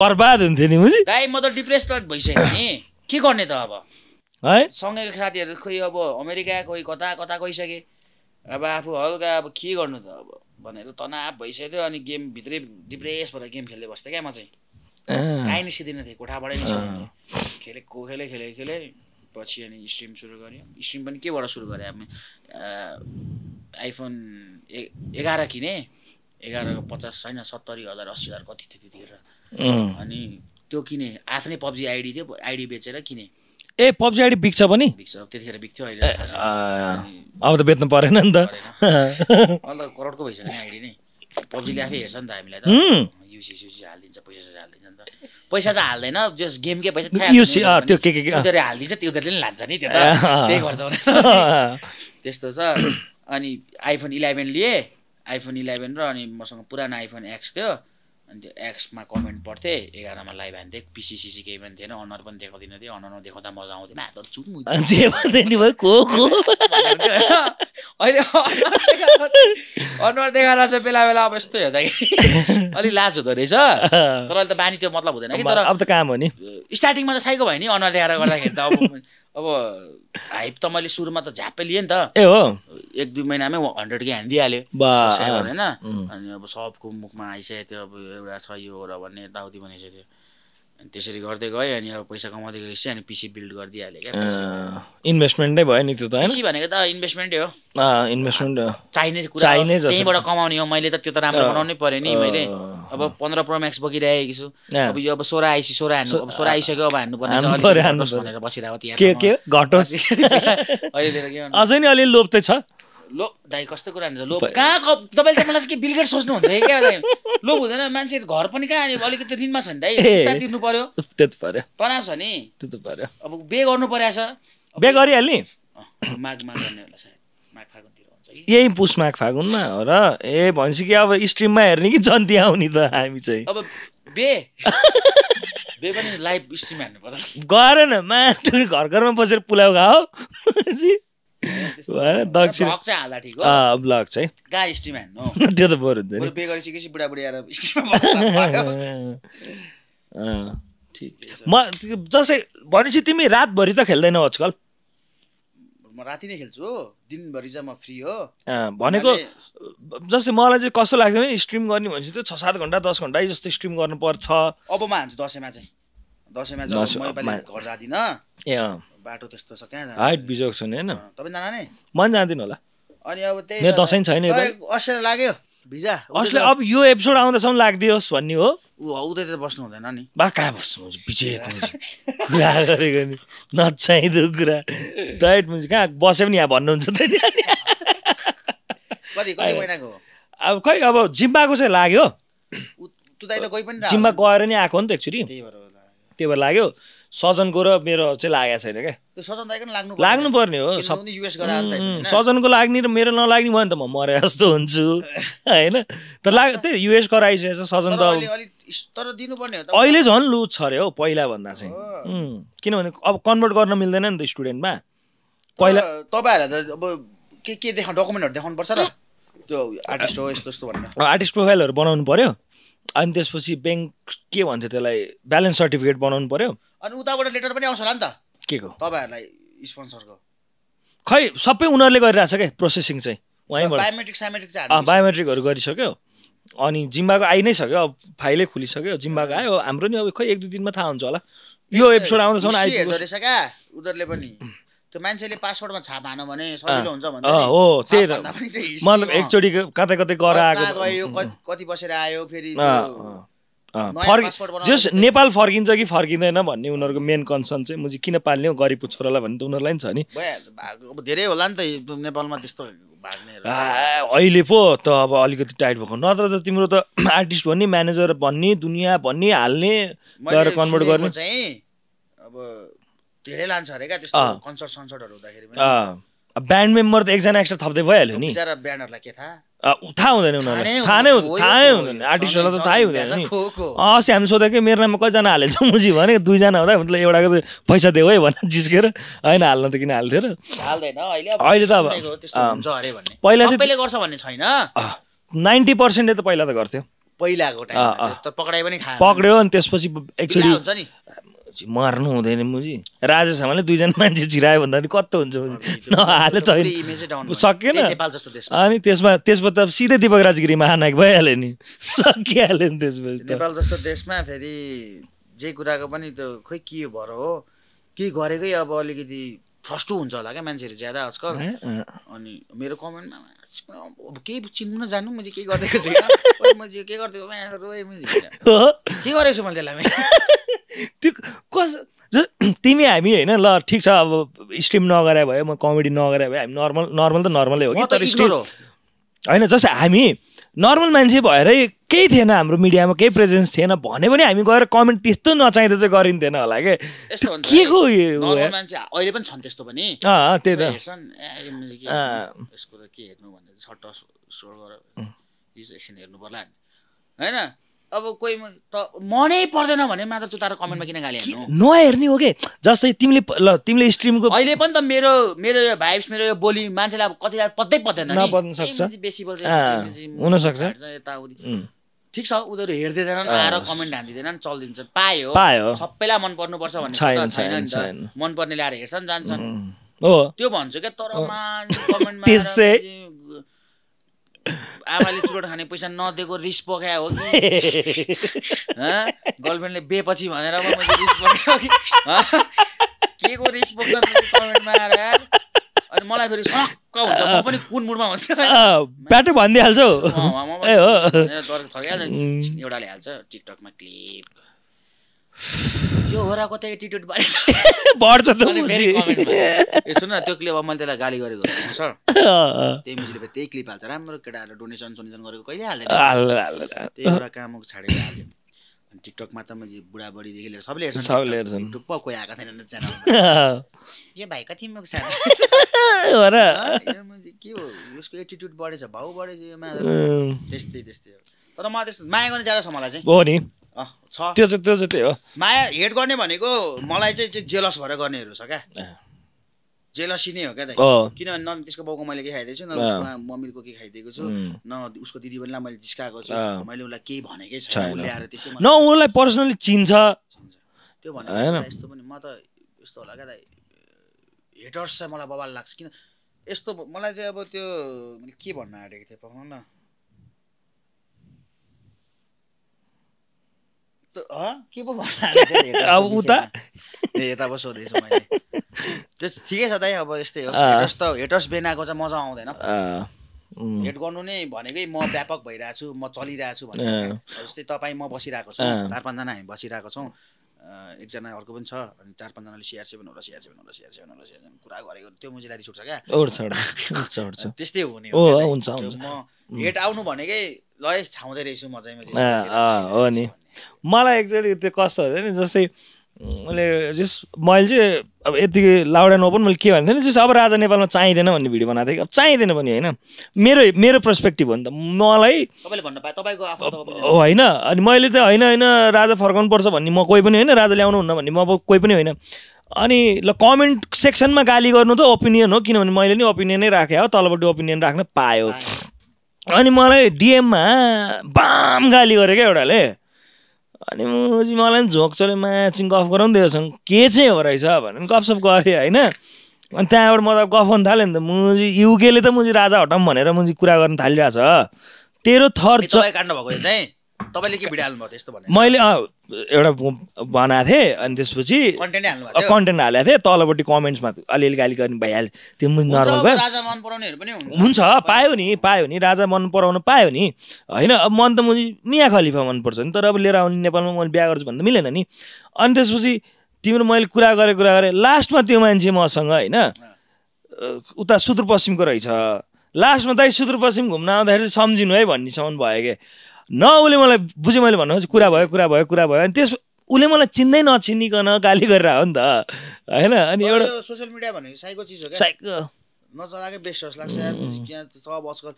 बर्बाद हुन्थ्यो नि मुजी दाइ म त डिप्रेस त भइसक्यो नि के गर्ने त अब है सँगैको साथीहरू खोइ अब अमेरिका खोइ कता कता गइसके अब आफू हल्का अब के गर्नु त अब भनेर तनाव भइसक्यो अनि गेम भित्रै डिप्रेस भएर गेम खेल्दै बस्थेँ क्या म चाहिँ कहीँ निस्किँदैन थिएँ कोठाबाटै निस्किँदैन थिएँ खेले पछि अनि स्ट्रिम सुरु गरेँ स्ट्रिम पनि केबाट सुरु गरेँ अब आइफोन 11 किने 11 को 50 छैन 70,000 80,000 कति थियो त्यतिखेर अनि त्यो किने आफ्नै पब्जी आइडी थियो आइडी बेचेर किने ए पब्जी आइडी बिक्छ पनि बिक्छ त्यतिखेर बिक्थ्यो अहिले अब त बेच्नु परेन नि त अहिले त करोडको भइसक्यो नि आइडी नै पब्जीले आफै हेर्छ नि त हामीलाई त युसी हालिदिन्छ पैसा हालिदिन्छ नि त पैसा चाहिँ हाल्दैन जस गेमकै पैसा त्यो के उनीहरूले हालिदिन्छ त्यो उनीहरूले नि लान्छ नि त्यो त त्यही गर्छ भने त्यस्तो छ अनि आइफोन 11 लिए आइफोन 11 र अनि मसँग पुरानो आइफोन एक्स थियो अनि त्यो एक्समा कमेन्ट पढ्थेँ 11 मा लाइभ हान्थेँ पिसी केही पनि थिएन अनुहार पनि देखाउँदिनँ थियो अनुहारमा देखाउँदा मजा आउँथ्यो मात्र चुम अहिले अनुहार देखाएर चाहिँ बेला बेला अब यस्तो हेर्दाखेरि अलिक लाज हुँदो रहेछ तर अहिले त बानी त्यो मतलब हुँदैन कि तर अब त काम हो नि स्टार्टिङमा त साइको भयो नि अनुहार देखाएर गर्दाखेरि त अब हाइप त मैले सुरुमा त झ्याप्पै लिएँ नि त ए हो 1-2 महिनामै 100K हानिदिइहाल्यो होइन अनि अब सबको मुखमा आइसक्यो त्यो अब एउटा छ यो र भन्ने यताउति भनिसक्यो अनि त्यसरी गर्दै गएँ अनि अब पैसा कमाउँदै गएपछि अनि पिसी बिल्ड गरिदिइहालेँ क्या इन्भेस्टमेन्टै भयो नि त्यो त होइन पिसी भनेको त इन्भेस्टमेन्टै हो इन्भेस्टमेन्ट हो चाहिने कुरा त्यहीँबाट कमाउने हो मैले त त्यो त राम्रो बनाउनै पर्यो नि मैले अब 15 प्रो म्याक्स बोकिरहेको छु अब यो अब 16 आइसी 16 हान्नु अब 16 आइसक्यो अब हान्नु पर्ने भनेर बसिरहेको त्यहाँ के घटोस् अहिले अझै नि अलि लोभ त छ लोभ दाइ कस्तो कुरा हुन्छ लोभ कहाँ तपाईँले चाहिँ मलाई चाहिँ के बिलगेट सोच्नुहुन्छ क्या दाइ लोभ हुँदैन मान्छे घर पनि कहाँ अलिकति ऋणमा छ नि दाइ किस्ता तिर्नु पर्यो त्यो त पर्यो तनाव छ नि त्यो त पर्यो अब बे गर्नु पर्या छ बे गरिहाल्ने माघ गर्ने होला सायद माघ फागुनतिर हुन्छ कि यही पुस माघ फागुनमा हो र ए भन्छ कि अब स्ट्रिममा हेर्ने कि जन्ती आउने त हामी चाहिँ अब बे पनि लाइभ स्ट्रिम हेर्नु पर्छ गरेन घर घरमा बसेर पुलाउ खाओ दक्षिण ब्लग चाहिँ कहाँ स्ट्रिम हान्नु त्यो त बरु हुन्छ नि बे गरिसकेपछि बुढाबुढी आएर स्ट्रिममा म जस्तै भनेपछि तिमी रातभरि त खेल्दैनौ आजकल म राति नै खेल्छु दिनभरि चाहिँ म फ्री हो भनेको जस्तै मलाई चाहिँ कस्तो लाग्छ भने स्ट्रिम गर्ने भनेपछि त 6-7 घन्टा 10 घन्टा जस्तो स्ट्रिम गर्नुपर्छ अब म हान्छु दसैँमा चाहिँ म घर जाँदिनँ ए बाटो त्यस्तो छ कहाँ जानु हाइट बिजोग छ नि होइन तपाईँ जान नै म जाँदिनँ होला अनि अब त्यही मेरो दसैँ छैन अस्ट्रेलिया लाग्यो भिजा अस्ट्रेलिया अब यो एपिसोड आउँदासम्म लाग्दियोस् भन्ने हो उतै त बस्नु हुँदैन नि बा कहाँ बस्नु पछि कुरा गरेको नि नचाहिँदो कुरा डाइट मुझे कहाँ बसे पनि यहाँ भन्नुहुन्छ त नि कति महिनाको अब खै अब जिम्बाको चाहिँ लाग्यो जिम्बा गएर नि आएको नि त एक्चुअली त्यही भएर लाग्यो सजनको र मेरो चाहिँ लागेको छैन क्या लाग्नु पर्ने हो सजनको लाग्ने र मेरो नलाग्ने भयो नि त म मरे जस्तो हुन्छु होइन तर त्यही युएस गराइसकेको छ सजन त अहिले झन् लुज छ अरे हौ पहिला भन्दा चाहिँ किनभने अब कन्भर्ट गर्न मिल्दैन नि त स्टुडेन्टमा पहिला तपाईँहरूलाई त अब के देखाउनु डकुमेन्टहरू देखाउनु पर्छ र त्यो आर्टिस्ट हो यस्तो यस्तो भनेर आर्टिस्ट प्रोफाइलहरू बनाउनु पर्यो अनि त्यसपछि ब्याङ्क के भन्छ त्यसलाई ब्यालेन्स सर्टिफिकेट बनाउनु पर्यो अनि उताबाट लेटर पनि आउँछ होला नि त के को तपाईँहरूलाई स्पोन्सरको खै सबै उनीहरूले गरिरहेछ क्या प्रोसेसिङ चाहिँ उहाँबाट बायोमेट्रिकहरू गरिसक्यो अनि जिम्बाको आइ नै सक्यो अब फाइलै खुलिसक्यो जिम्बाको आयो हाम्रो नि अब खै 1-2 दिनमा थाहा हुन्छ होला यो एपिसोड आउँदैछ आइपुग्दो रहेछ क्या उनीहरूले पनि त्यो मान्छेले पासपोर्टमा छाप हान भने सजिलो हुन्छ भन्दा हो त्यही मतलब एकचोटि कतै कतै गराएको कति बसेर आयो फेरि जस नेपाल फर्किन्छ कि फर्किँदैन भन्ने उनीहरूको मेन कन्सर्न चाहिँ म चाहिँ किन पाल्ने हो गरिबको छोरालाई भन्ने त उनीहरूलाई नि छ नि अब धेरै होला नि त नेपालमा त्यस्तो अहिले पो त अब अलिकति टाइट भएको नत्र त तिम्रो त आर्टिस्ट भन्ने म्यानेजर भन्ने दुनियाँ भन्ने हाल्ने गएर कन्भर्ट गर्ने चाहिँ अब धेरै लान्छ अरे क्या त्यस्तो कन्सर्टहरू हुँदाखेरि पनि ब्यान्ड मेम्बर त एकजना एक्स्ट्रा थप्दै भइहाल्यो नि बिचारा ब्यान्डहरूलाई के थाहा हुँदैन उनीहरूलाई थाहै हुँदैन आर्टिस्टहरूलाई त थाहै हुँदैन नि अस्ति हामी सोध्यो कि मेरो नाममा कतिजना हालेछ मुजी भने 2 जना हुँदा मतलब एउटाको पैसा देऊ है भनेर जिस्केर होइन हाल्न त किन हाल्थ्यो र अहिले त अब पहिला पहिला चाहिँ गर्छ भन्ने छैन 90%ले त पहिला त गर्थ्यो पहिलाको टाइममा त पक्राइ पनि खायो पक्रियो अनि त्यसपछि एक्चुअली हुन्छ नि मर्नु हुँदैन मुजी राजेश हामीले 2 जना मान्छे छिरायो भन्दा पनि कस्तो हुन्छ नहाले छैन सकिएन अनि त्यसमा त सिधै दीपक राजगिरी महानायक भइहाल्यो नि सकिहाल्यो नि त्यसपछि नेपाल जस्तो देशमा फेरि जे कुराको पनि त्यो खोइ के भएर हो के गरेकै अब अलिकति फ्रस्टु हुन्छ होला क्या मान्छेहरू ज्यादा आजकल अनि मेरो कमेन्टमा अब केही चिन्नु नजान्नु म चाहिँ के गरिदिएको छु म चाहिँ के गरिदिएको के गरेको छु मैले त्यसलाई त्यो तिमी हामी होइन ल ठिक छ अब स्ट्रिम नगरे भयो म कमेडी नगरे भयो हामी नर्मल त नर्मलै हो कि तर स्टिल होइन जस्तै हामी नर्मल मान्छे भएरै केही थिएन हाम्रो मिडियामा केही प्रेजेन्स थिएन भने पनि हामी गएर कमेन्ट त्यस्तो नचाहिँदा चाहिँ गरिन्थेन होला के के को मान्छे अहिले पनि छन् त्यस्तो पनि त्यही त यसको त के हेर्नु भन्दा सट्ट स्टोर गरेर एकछिन हेर्नु पर्ला होइन अब कोही मनै पर्दैन भने मात्र चुतारो कमेन्टमा किन गाली हाल्नु नहेर्ने हो के जस्तै तिमीले स्ट्रिमको अहिले पनि त मेरो यो भाइब्स मेरो यो बोली मान्छेलाई कतिलाई पत्तै पर्दैन नपर्न सक्छ बेसी बोल्छ हुन सक्छ ठिक छ उनीहरू हेर्दैनन् आएर कमेन्ट हान्दिँदैनन् चल्दिन्छ पायो सबैलाई मन पर्नुपर्छ भन्ने छैन मन पर्नेले आएर हेर्छन् जान्छन् हो त्यो भन्छु क्या तर कमेन्टमा आमाले चुरोट खाने पैसा नदिएको रिस पोख्या हो कि गर्लफ्रेन्डले बेपछि भनेर रिस पोख्यो कि के को रिस पोख्छ कमेन्टमा आएर अनि मलाई फेरि सक्क हुन्छ म पनि कुन मुडमा भन्छ ब्याटै भनिदिइहाल्छौ एउटाले हाल्छ टिकटकमा क्लिप यो होराको त एटिट्युड बढ्छ त सुन न त्यो क्लिप अब मैले त्यसलाई गाली गरेको सर त्यही मुजीले त्यही क्लिप हाल्छ राम्रो केटाहरू डोनेसन गरेको कहिले हाल्दैन त्यही एउटा काम छाडेर हाल्यो अनि टिकटकमा त मैले बुढाबुढीदेखि लिएर सबले हेर्छन् टुप्प कोही आएको थिएन च्यानलमा यो भाइ कति मुख छ के हो उसको एटिट्युड बढेछ भाउ बढेछ त्यस्तै तर म त्यस्तो माया गर्ने ज्यादा छ मलाई चाहिँ हो नि छ त्यो चाहिँ त्यही हो माया हेट गर्ने भनेको मलाई चाहिँ जेलस भएर गर्नेहरू छ क्या जेलसी नै हो क्या किनभने न त्यसको बाउको मैले के खाइदिएको छु न उसको मम्मीको के खाइदिएको छु न उसको दिदी बहिनीलाई मैले जिस्काएको छु मैले उसलाई केही भनेकै छैन उसले आएर त्यसै न उसलाई पर्सनली चिन्छ त्यो भनेको यस्तो पनि म त यस्तो होला क्या हेटर्स चाहिँ मलाई बवाल लाग्छ किन यस्तो मलाई चाहिँ अब त्यो के भन्न आँटेको थिएँ पाउनु न के पो भन्न अब उता यता पो सोधेछु मैले त्यो ठिकै छ दाइ अब यस्तै हो हेटर्स बेनाको चाहिँ मजा आउँदैन हेट गर्नु नै भनेकै म व्यापक भइरहेको छु म चलिरहेको छु भनेर जस्तै तपाईँ म बसिरहेको छु 4-5 जना हामी बसिरहेको छौँ एकजना अर्को पनि छ अनि 4-5 जनाले CR7 कुरा गरेको त्यो मुजीलाई रिस उठ्छ क्या त्यस्तै हुने म हेट आउनु भनेकै ल छाउँदै रहेछु म चाहिँ हो नि मलाई एकचोटि त्यो कस्तो हुन्छ नि जस्तै मैले चाहिँ अब यतिकै लाउडा ओपन मैले के भन्थेँ नि जस्तो अब राजा नेपालमा चाहिँदैन भन्ने भिडियो बनाएको थिएँ अब चाहिँदैन पनि होइन मेरो पर्सपेक्टिभ हो नि त मलाई होइन अनि मैले चाहिँ होइन राजा फर्काउनु पर्छ भन्ने म कोही पनि होइन राजा ल्याउनु हुन्न भन्ने म अब कोही पनि होइन अनि ल कमेन्ट सेक्सनमा गाली गर्नु त ओपिनियन हो किनभने मैले नि ओपिनियनै राखेँ हो तलपट्टि ओपिनियन राख्न पायो अनि मलाई डिएममा बाम गाली गरेँ क्या एउटाले अनि मुजी मलाई पनि झोक चल्यो म्याचिङ गफ गराउनु दिएछौँ के चाहिँ हो रहेछ भनेर गफसप गरेँ होइन अनि त्यहाँबाट म त गफ गर्नु थालेँ नि त मुजी युकेले त मुजी राजा हटाउँ भनेर मुजी कुरा गर्न थालिरहेछ तेरो थर काट्नु भएको चाहिँ तपाईँले के भिडियो हाल्नुभयो त्यस्तो भने मैले एउटा बनाएको थिएँ अनि त्यसपछि कन्टेन्ट हालेको थिएँ तलपट्टि कमेन्ट्समा अलिअलि गाली गर्ने भइहाल्छ त्यो मुजी नर्मल भयो हुन्छ पायो नि राजा मन पराउनु पायो नि होइन अब मन त मुजी मिया खलिफा मनपर्छ नि तर अब लिएर आउने नेपालमा मैले बिहा गर्छु भन्दा मिलेन नि अनि त्यसपछि तिम्रो मैले कुरा गरेँ लास्टमा त्यो मान्छे मसँग होइन उता सुदूरपश्चिमको रहेछ लास्टमा दाइ सुदूरपश्चिम घुम्न आउँदाखेरि सम्झिनु है भन्नेसम्म भयो क्या न उसले मलाई बुझ्यो मैले भन्नु कुरा भयो अनि त्यस उसले मलाई चिन्दै नचिनिकन गाली गरेर हो नि त होइन अनि एउटा सोसियल मिडिया भनेको साइको चिज हो साइको नचलाएकै बेस्ट जस्तो लाग्छ यहाँ सब आजकल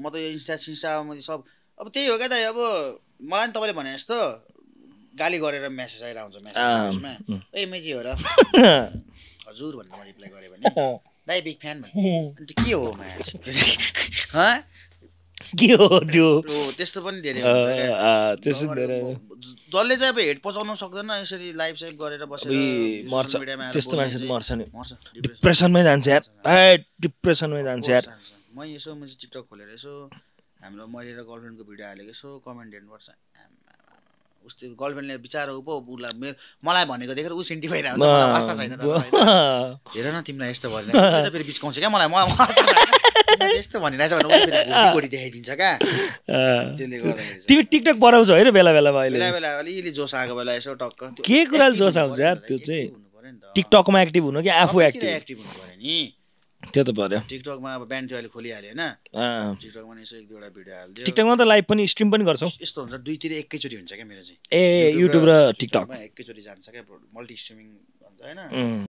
म त यो इन्स्टा सब अब त्यही हो क्या त अब मलाई नि तपाईँले भने जस्तो गाली गरेर मेसेज आइरहेको हुन्छ मेसेजमा ए मेजी हो र हजुर भनेर म रिप्लाई गरेँ भने दाइ बिग फ्यान भने के हो के हो त्यो त्यस्तो पनि धेरै त्यस्तो धेरै जसले चाहिँ अब हेड पचाउन सक्दैन यसरी लाइभ सेभ गरेर बसेर मर्छ त्यस्तो मान्छे मर्छ नि डिप्रेसनमै जान्छ यार डिप्रेसनमै जान्छ यार म चाहिँ टिकटक खोलेर यसो हाम्रो मैले र गर्लफ्रेन्डको भिडियो हालेको यसो कमेन्ट हेर्नुपर्छ उसले गर्लफ्रेन्डले बिचारा उसलाई मलाई भनेको देखेर ऊ सेन्टी भइरहेको हुन्छ मलाई वास्ता छैन हेर न तिमीलाई यस्तो भने फेरि बिचकाउँछ क्या मलाई यस्तो भनिरहेछ भने गोडी देखाइदिन्छ क्या त्यसले गर्दाखेरि तिमी टिकटक बनाउँछौ होइन बेला बेलामा अहिले बेला बेला अलिअलि जोस आएको बेला यसो टक्क के कुराले जोस आउँछ यार त्यो चाहिँ टिकटकमा एक्टिभ हुनु कि आफू एक्टिभ हुनु पर्यो नि त्यो त पर्यो टिकटकमा अब ब्यान्ड थियो अहिले खोलिहाल्यो होइन टिकटकमा यसो एक दुईवटा भिडियो हाल्दियो टिकटकमा त लाइभ पनि स्ट्रिम पनि गर्छौ यस्तो हुन्छ दुईतिर एकैचोटि हुन्छ क्या मेरो चाहिँ ए युट्युब र टिकटक एकैचोटि जान्छ क्या मल्टी स्ट्रिमिङ भन्छ होइन